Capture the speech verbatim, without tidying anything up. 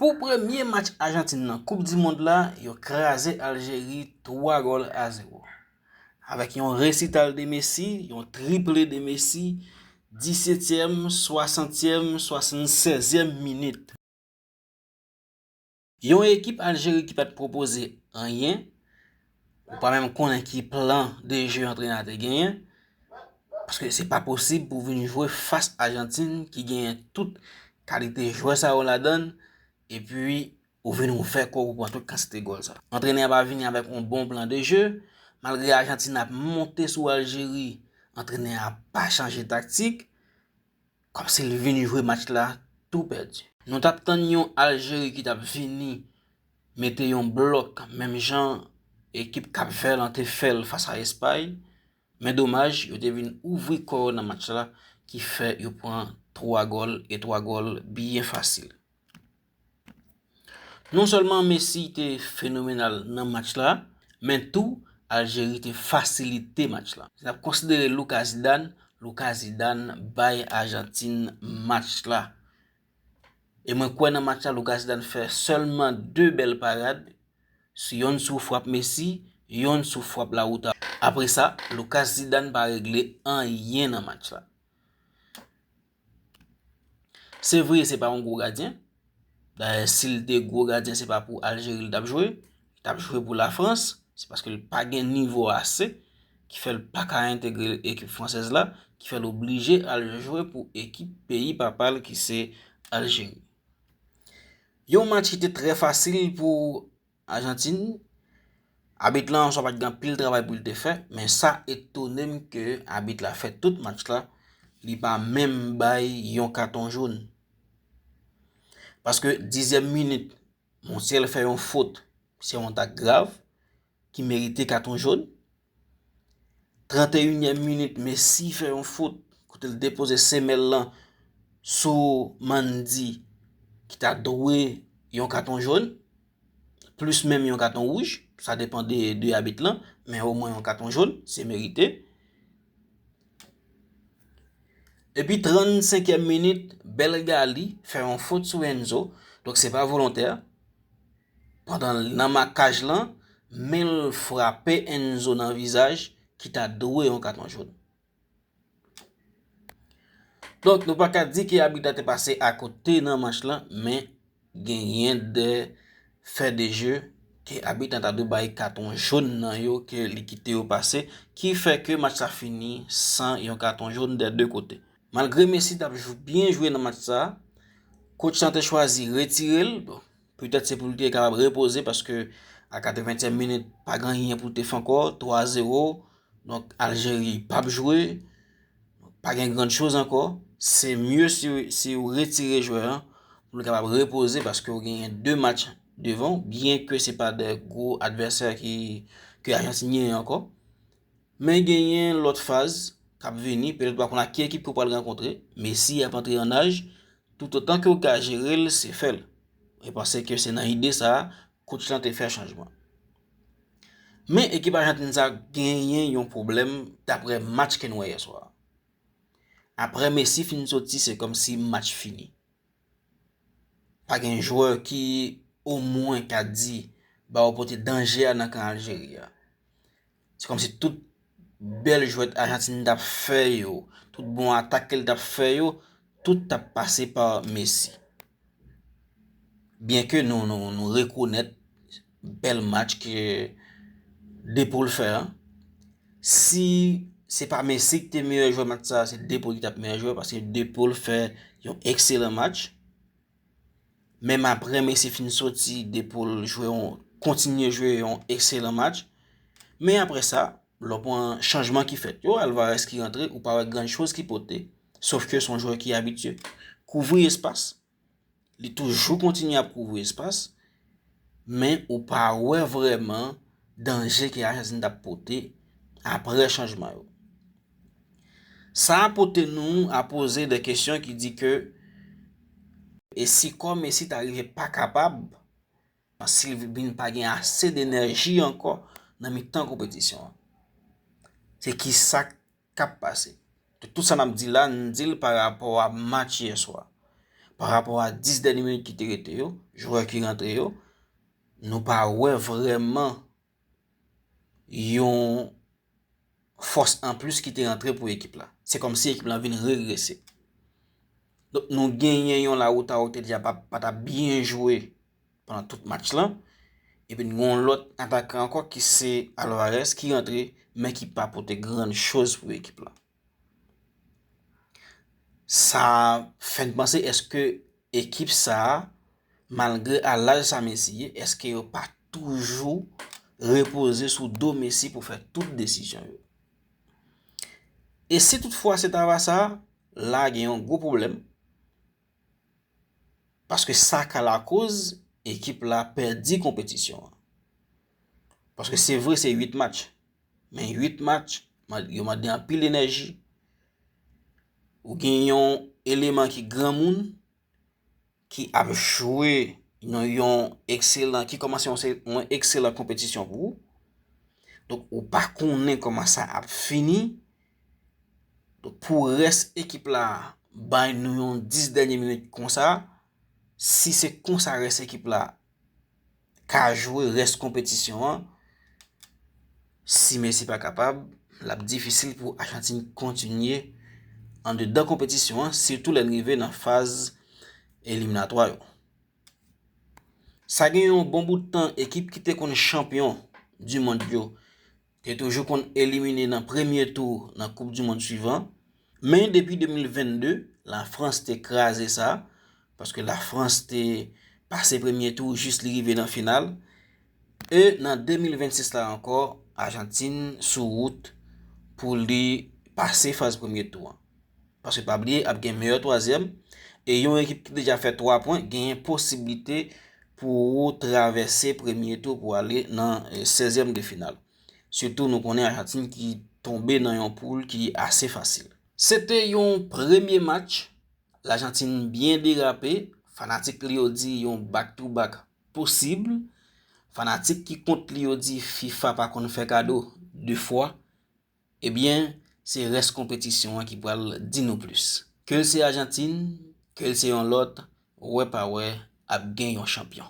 Pou premye match Ajantin nan Koup di Mond la, yo kraze Aljeri twa gòl a zewo. Avèk yon resital de Messi, yon triple de Messi, disetyèm, swasantyèm, swasannsèzyèm minit. Yon ekip Aljeri ki pa t pwopoze anyen, ou pa menm konnen ki plan de jeu antrenè a te genyen, paske se pa posib pou w vin jwe fas Ajantin ki genyen tout kalite jwè sa yo ladan l, epi ou vin ouvè kò w pou pran tout kantite gòl sa. Antrenè a pa vini avèk yon bon plan de jeu, malgre Ajantin ap monte sou Aljeri, antrenè a pa chanje taktik, kòmsi l vin jwe match la tou pèdi. Nou t ap tann yon Aljeri ki t ap vini mete yon blòk menm jan ekip Kap Vè lan te fè l fas a Espay, men domaj, yo te vin ouvri kò yo nan match la, ki fè yo pran twa gòl, e twa gòl byen fasil. Non sèlman Messi te fenomenal nan match la, men tou Aljeri te fasilite match la. Si n ap konsidere Lucas Zidane, Lucas Zidane bay Ajantin match la. E mwen kwè nan match la, Lucas Zidane fè sèlman de bèl parad, sou yonn sou frap Messi, yonn sou frap Lautaro. Apre sa, Lucas Zidane pa regle anyen nan match la. Se vre, se pa yon gwo gadyen. Dayè, si l te gwo gadyen, se pa pou Aljeri l t ap jwe. Li t ap jwe pou Lafrans. Se paske l pa gen nivo ase ki fè l pa ka entegre ekip fransèz la, ki fè l oblije al jwe pou ekip peyi papa l ki se Aljeri. Yon match ki te trè fasil pou Ajantin, abit lan an swa pa t gen anpil travay pou l te fè, men sa etone m ke abit la fè tout match la, li pa menm bay yon katon jòn. Paske dizyèm minit, Montiel fè yon fot, se yon tak grav, ki merite katon jòn. Tranteyinyèm minit, Messi fè yon fot kote l depoze semèl lan sou Mendy ki ta dwe yon katon jòn, plis menm yon katon wouj, sa depann de, de abit lan, men omwen yon katon jòn, se merite. Epi trannsenkyèm minit, Belgali fè yon fot sou Enzo, donk se pa volontè. Pandan l nan makaj lan, men l frape Enzo nan vizaj ki ta dwe yon katon jòn. Donk, nou pa ka di ke abit la te pase akote nan match lan, men genyen de fè de jeu ke abit lan ta dwe bay katon jòn nan yo ke li kite yo pase, ki fè ke match la fini san yon katon jòn dè de kote. Malgre Messi t ap byen jwe nan match sa, coach lan te chwazi retire l. Bon, petèt se pou l te kapab repoze paske a katreventyèm minit, pa gen anyen pou l te fè ankò, twa zewo. Donk, Aljeri p ap jwe. Pa gen grann choz ankò. Se mye si, si w retire jwè an pou l kapab repoze paske w genyen de match devan w, byen ke se pa de gwo advèsè ki, ke Ajantin genyen ankò. Men genyen lòt faz k ap vini, petèt w pa konn ak ki ekip ke w pral rankontre, Messi ap antre an aj, toutotan ke w ka jere l, se fè l. E panse ke se nan ide sa a, coach lan te fè chanjman. Men ekip Ajantin sa genyen yon pwoblèm daprè match ke n wè yè swa a. Apre Messi fin soti, se kòmsi match fini. Pa gen jwè ki omwen ka di ba yo pote danje a nan kan Aljeri a. Se kòmsi tout bèl jwèt Ajantin t ap fè yo, tout bon atak ke l t ap fè yo, tout t ap pase pa Messi. Byen ke nou, nou, nou rekonèt bèl match ke De Paul fè an. Si se pa Messi ki te meyè jwè match sa, se De Paul ki t ap meyè jwè, paske De Paul fè yon ekselan match. Menm apre Messi fin soti, De Paul jwe yon, kontinye jwe yon ekselan match. Men apre sa, lè w pran chanjman ki fèt yo, Alvarez ki rantre, ou pa wè grann choz ki pote, sof ke se yon jwè ki abitye kouvri espas. Li toujou kontinye ap kouvri espas, men ou pa wè vrèman danje ke Ajantin t ap pote apre chanjman yo. Sa pote nou a poze de kesyon ki di ke, e si kò Messi ta rive pa kapab, si l vin pa gen ase denèji ankò nan mitan konpetisyon an? Se kisa k ap pase? Tout sa n ap di la, n di l pa rapò a match yè swa. Pa rapò a dis dènye minit ki te rete yo, jwè ki rantre yo, nou pa wè vrèman yon fòs anplis ki te rantre pou ekip la. Se kòmsi ekip la vin regrese. Donk, nou genyen yon Lautaro ki te deja pa, pa t ap byen jwe pandan tout match lan. Epi, nou gen yon lòt atakan ankò ki se Alvarez ki rantre, men ki pa pote gran choz pou ekip la. Sa fè n panse, èske ekip sa a, malgre a laj sa Messi ye, èske yo pa toujou repoze sou do Messi pou fè tout desizyon yo? E si toutfwa se ta va sa, la gen yon gwo pwoblèm. Paske sa ka lakoz ekip la pèdi konpetisyon an. Paske se vre, se uit match. Men uit match, ma- yo mande anpil enèji. Ou gen yon eleman ki granmoun, ki ap jwe nan yon ekselan, ki kòmanse yon se- yon ekselan konpetisyon pou ou. Donk, ou pa konnen kòman sa ap fini. Donk, pou rès ekip la bay nou yon dis dènye minit konsa, si se konsa rès ekip la ka jwe rès konpetisyon an, si Messi pa kapab, l ap difisil pou Ajantin kontinye andedan konpetisyon an, sitou lè n rive nan faz eliminatwa yo. Sa gen yon bon bout tan, ekip ki te konn chanpyon di mond yo te toujou konn elimine nan premye tou nan Koup di Mond swivan. Men depi de mil vennde, Lafrans te kraze sa, paske Lafrans te pase premye tou jis li rive nan final. E nan de mil vennsis la ankò, Ajantin sou wout pou li pase faz premye tou an. Paske pa bliye, ap gen meyè twazyèm, e yon ekip ki deja fè twa pwen genyen posiblite pou ou travèse premye tou pou ale nan, eh, sèzyèm de final. Sitou, nou konnen Ajantin ki tonbe nan yon poul ki ase fasil. Se te yon premye match, Lajantin byen derape, fanatik li yo di yon back to back posib, fanatik ki kont li yo di fifa pa konn fè kado de fwa. Ebyen, se rès konpetisyon an ki pral di nou plis. Ke l se Ajantin, ke l se yon lòt, wè pa wè, ap gen yon chanpyon.